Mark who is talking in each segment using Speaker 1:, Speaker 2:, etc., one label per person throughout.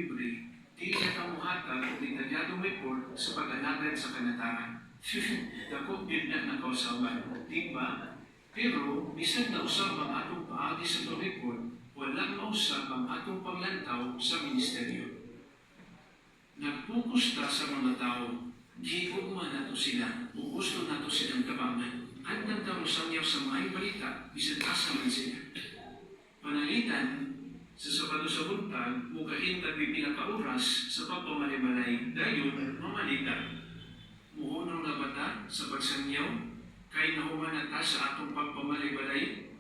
Speaker 1: Nobyembre, dili na ta mohatag og detalyadong report sa pag-alagad sa kanataran. Dako gyud na nga kausaban, di ba? Pero bisan nausab ang atong paagi sa pag-report, wala mausab ang atong paglantaw sa ministeryo. Nag-focus ta sa mga tao. Gihigugma nato sila ug gusto nato silang tabangan. Andam ta mosangyaw sa maayong balita bisan asa man sila. Pananglitan, sa Sabado sa buntag, mukahin tag pipila ka oras sa pagpamalaybalay, dayon mamalita. Muhunong na ba ta sa pagsangyaw? Kay nahuman na ta sa atong pagpamalaybalay?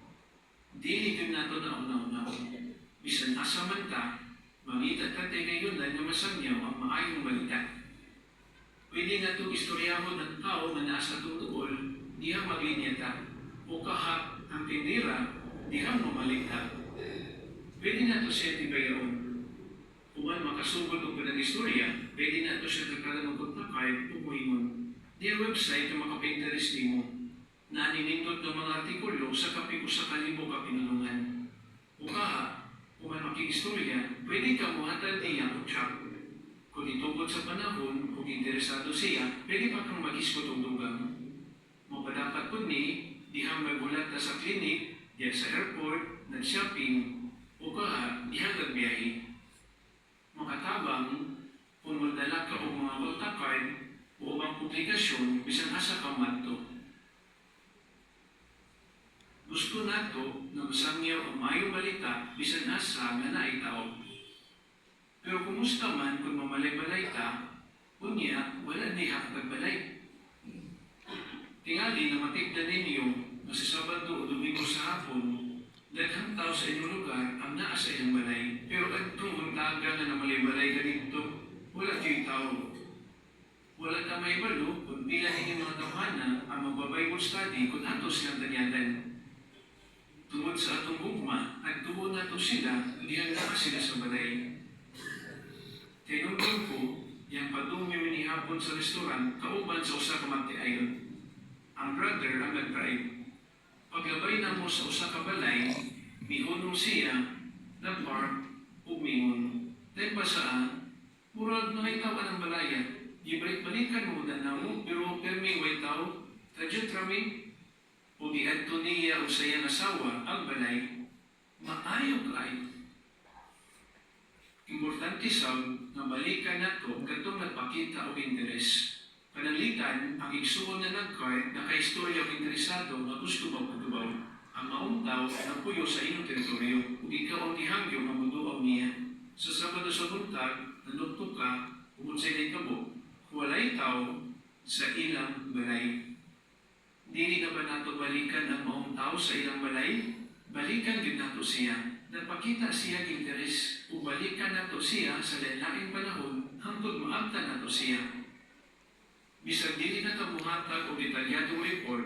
Speaker 1: Dili gyud nato na una-unaon. Bisan asa man ta, mangita ta tigayunan nga masangyaw ang maayong balita. Pwede natong istoryahon ang tao nga naa sa atong duol diha maglinya ta o kaha ang tindera diha mamalit ta. Pwede nato siya tibayaon. Human makasugod og kanang istorya, pwede nato siya takalan og contact card o moingon, "Diya website nga makapa-interest nimo. Naa nindot nga mga artikulo sa kapin 1,000 ka pinulungan." O kaha, human makig-istorya, pwede ka mohatag niya og tract. Kung itugot sa panahon, kung interesado siya, pwede pa kang mag-isgot og dugang. Mapadapat pud ni, dihang naghulat ta sa clinic, diha sa airport, nag-shopping, o kaha, dihang nagbiyahe. Makatabang, kung magdala ka og mga contact card o ubang publikasyon, bisan asa ka moadto. Gusto nato nga masangyaw ang maayong balita bisan asa nga naay tao. Pero kumusta man kung mamalay-balay ta, unya wala diha tagbalay? Tingali na matigda ninyo nga sa Sabado o Domingo sa hapon, daghang tao sa inyong lugar ang naa sa inyong balay. Pero adtong buntaga nga namalay-balay ka didto, wala gyud tao. Wala ta mahibalo kung pila ninyong mga tawhana ang magba-Bible study kung ato silang tanyagan. Tungod sa atong gugma, adtuon nato sila dihang naa sila sa balay. Kahinumdom ko, yang padung mi hapon sa restaurant kauban sa usa ka magtiayon. Ang brother ang nag-drive. Paglabay namo sa usa ka balay, mihunong siya, nag-park, ug mingon, "Dahil pa saa, murag naay tawo ang balaya. Gibalik-balikan mo na namo, pero permi way tao, tradyot ra mi." Ug giadto niya ug sa iyang asawa ang balay, maayo kaayo. Importante sab nga balikan nato kadtong nagpakita og interes. Pananglitan, ang igsuon nga nag-card nakaistorya og interesado nga gusto magpadubaw. Ang maong tawo nagpuyo sa inyong teritoryo ug ikaw ang gihangyo nga moduaw niya. Sa Sabado sa buntag, nanuktok ka ug unsay nahitabo? Walay tao sa ilang balay. Dili na ba nato balikan ang maong tao sa ilang balay? Balikan gyud nato siya. Nagpakita siya og interes ug balikan nato siya sa lain-laing panahon hangtod maabtan nato siya. Bisag dili na ta mohatag og detalyadong report,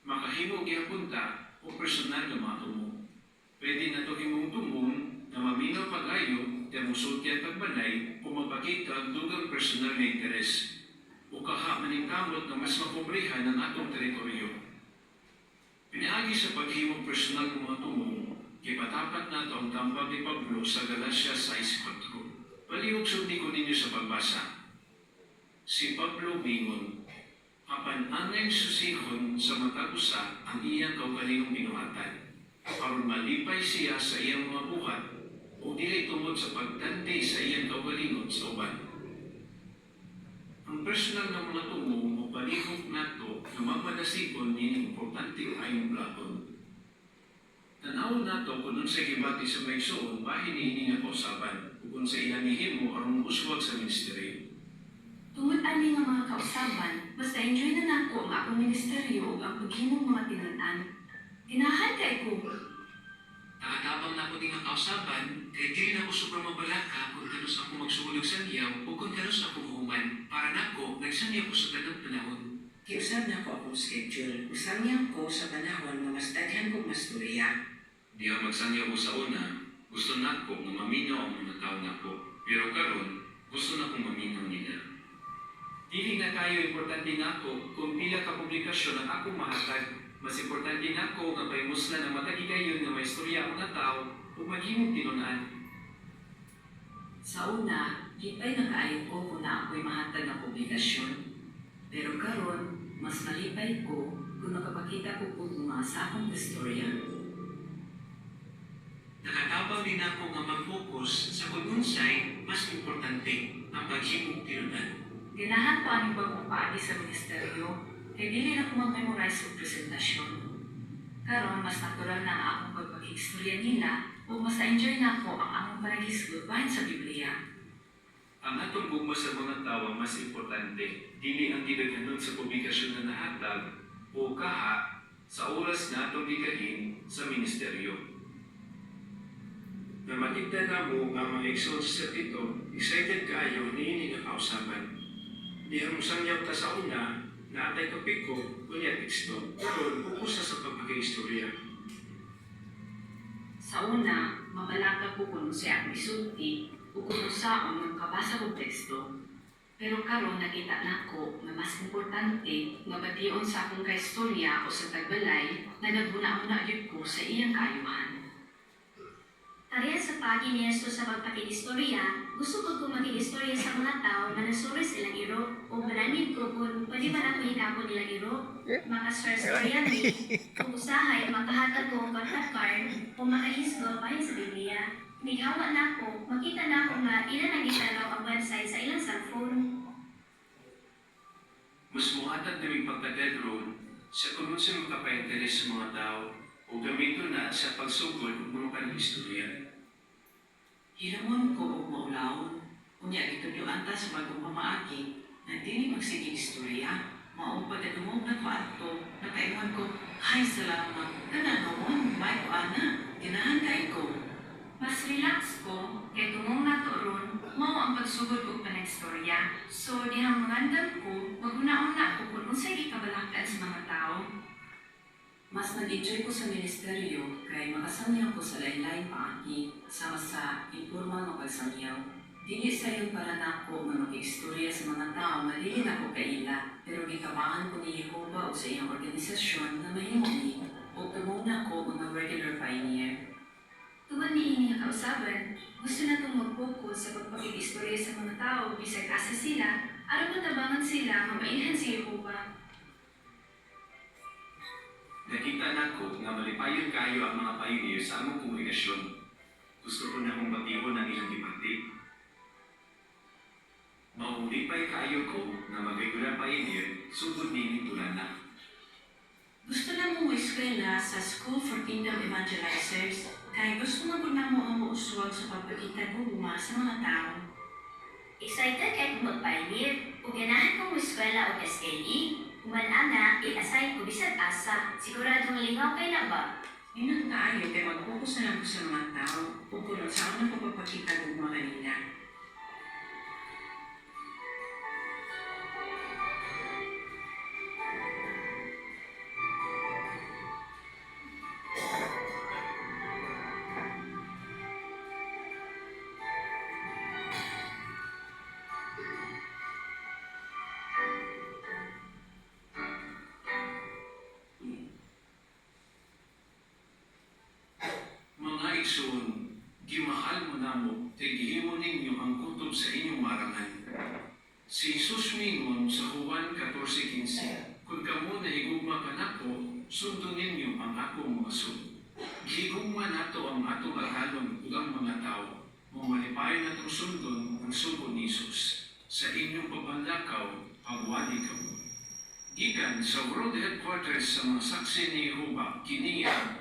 Speaker 1: makahimo gyapon ta og personal nga mga tumong. Pwede nato himong tumong nga maminaw pag-ayo, kaya musulti ang tagbalay o magpakita og dugang personal nga interes. O kaha maningkamot nga mas mapobrihan ang atong teritoryo. Pinaagi sa paghimong personal ng mga tumong, gipatapat nato ang tambag ni Pablo sa Galatia 6.4. Palihog sugdi ko ninyo sa pagbasa. Si Pablo mingon, "Apan angay susihon sa matag usa ang iyang kaugalingong binuhatan, aron malipay siya sa iyang mga buhat, o dili tungod sa pagtandi sa iyang kaugalingon sa uban." Ang personal nga mga tumong mopalihok nato nga magmadasigon nining importante kaayong buluhaton. Tan-awon nato kung unsay gibati sa mga igsuon bahin niini nga kausaban ug unsay ilang gihimo aron uswag sa ministeryo.
Speaker 2: Tungod ani nga mga kausaban, mas na-enjoy na nako ang akong ministeryo ug ang paghimong mga tinun-an. Ganahan kay ko.
Speaker 3: Nakatabang nako ni nga kausaban, kay dili na ako sobrang mabalaka kung kanus ako magsugod og sangyaw o kung kanus ako mahuman. Para nako, nagsangyaw ko sa tanang panahon.
Speaker 4: Giusab nako akong schedule. Usangyaw ko sa panahon nga mas daghan kong mastorya.
Speaker 5: Diha magsangyaw ko sa una, gusto nako nga maminaw ang mga tao nako. Pero karon, gusto na kong maminaw nila.
Speaker 1: Dili na kayo importante nako kung pila ka publikasyon ang akong mahatag. Mas importante nako nga pahimuslan ang matag higayon nga maistorya ang mga tao ug maghimong tinun-an.
Speaker 6: Sa una, lipay na kaayo ko kung naa ko'y mahatag nga publikasyon. Pero karon, mas malipay ko kung makapakita ko gugma sa akong istorya.
Speaker 3: Nakatabang din ako nga mag-focus sa kung unsay mas importante ang paghimong tinunan.
Speaker 2: Ganahan ko aning bagong paagi sa ministeryo kay dili na ko mag-memorize og presentasyon. Karon mas natural na ang akong pagpakig-istorya nila ug mas na-enjoy na ako ang among panaghisgot bahin sa Biblia.
Speaker 5: Ang atong gugma sa mga tawo ang mas importante, dili ang gidaghanon sa publikasyon na nahatag o kaha sa oras na atong gikalin sa ministeryo.
Speaker 1: Na makita namo nga ang mga igsoon sa Tito, excited kaayo niini nga kausaban. Dihang sangyaw ta sa una, na atay topiko, unya teksto. Karon focus na sa pagpakiistorya.
Speaker 6: Sa una, mabalaka ko kung unsay akong isulti ug kung unsaon nga makabasa kog teksto.
Speaker 2: Pero karon nakita nako nga mas importante nga bation sa akong kaistorya o sa tagbalay na naghuna-huna gyud ko sa iyang kaayuhan.
Speaker 7: Parehas sa paagi ni Jesus sa pagpakig-istorya, gusto ko kong makig-istorya sa mga tao nga nasuri sa ilang iro o malamig ko kung pwede ba nako hikapon nilang iro. Makastorya mi, kung usahay makahatag ko og contact card o makahisgo bahin sa Biblia. Nighawa nako, makita nako nga ila nang gitanaw ang website sa ilang cellphone.
Speaker 1: Mas muhatag na may pagka-dead road sa kung unsay makapainteres sa mga tao o gamito na sa pagsugod og mga panag-istorya.
Speaker 4: Hilamon ko og maulawon. Unya gitudloan ta sa bagong pamaagi na dili magsigig istorya. Mao pagkadungog nako adto, nakaingon ko, "Hay salamat. Kana noon, may ko ana. Ganahan kay ko."
Speaker 2: Mas relax ko kay tungong nato ron mao ang pagsugod og panagstorya. So dihang mangandam ko, maghuna-huna ko kung unsay gikabalakan sa mga tao.
Speaker 6: Mas nag-enjoy ko sa ministeryo kay makasangyaw ko sa lain-laing paagi sama sa informal nga pagsamyaw. Dili sayon para nako nga makiistorya sa mga tao nga dili nako kaila, pero gikabangan ko ni Jehova ug sa iyang organisasyon nga mahimo ni ug tumong nako mga regular pioneer.
Speaker 2: Tungod niini nga kausaban, gusto natong mag-focus sa pagpakig-istorya sa mga tao bisag asa sila aron matabangan sila nga mailhan si Jehova.
Speaker 5: Nakita nako nga malipayon kaayo ang mga pioneer sa among komunikasyon. Gusto ko na akong bation ang ilang gibati. Maulipay kaayo ko nga mag-regular pioneer sugod niining bulana.
Speaker 4: Gusto na mo eskwela sa School for Kingdom Evangelizers kay gusto na pud namo ang mouswag sa pagpakita gugma sa mga tao.
Speaker 7: Excited kay kong mag-pioneer ug ganahan kong moeskwela og SKE. Human ana, i-assign ko bisag asa. Siguradong lingaw kay na ba?
Speaker 4: Ninang kaayo kay mag-focus na lang ko sa mga tao ug kung unsaon nako pagpakita gugma kanila.
Speaker 1: Mga igsoon, gimahal mo namo kay gihimo ninyo ang kutob sa inyong marangan. Si Jesus mingon sa Juan 14:15, "Kung kamo nahigugma kanako, sundon ninyo ang akong mga sugo." Gihigugma nato ang atong agalon ug ang mga tawo. Mao malipayon natong sundon ang sugo ni Jesus. Sa inyong pagpanlakaw, pagwali kamo. Gikan sa World Headquarters sa mga Saksi ni Jehova, kini ang